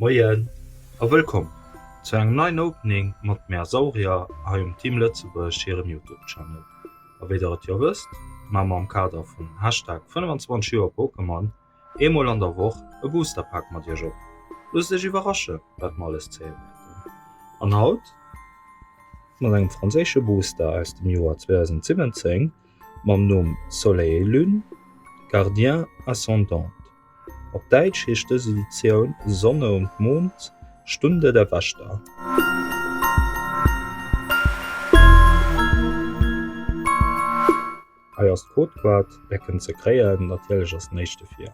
Moien a wëllkomm zu engem neien Opening mat mär Saurier hei um Team Lëtzebuerg hirem Youtube Channel. A wéi der et jo wësst, maa mer am Kader vun Hashtag 25 Joer Pokémon eemol an der Woch e Booster Pack mat iech op. Loosst iech iwwerrasche wat mer alles zéie wäerten. An haut mat engem franséische Booster aus dem Joer 2017 mam Numm Soleil et Lune, Gardien Ascendant. Op Däitsch heescht dës Editioun Sonne und Mond, Stunde der Wächter. Hei ass d'Codekaart, där kënnt se kréien, natierlech ass den éischte vir.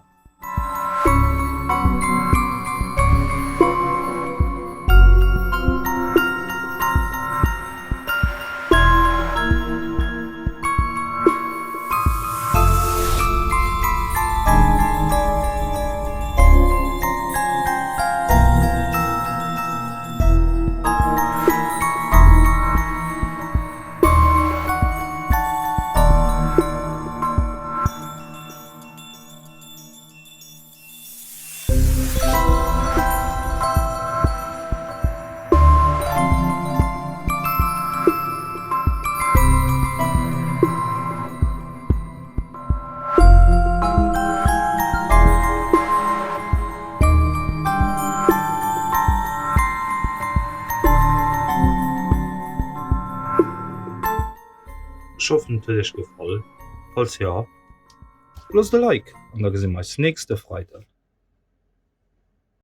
Ech hoffen et huet iech gefall, falls jo loosst e Like an da gesi mer eis nächste Freiden.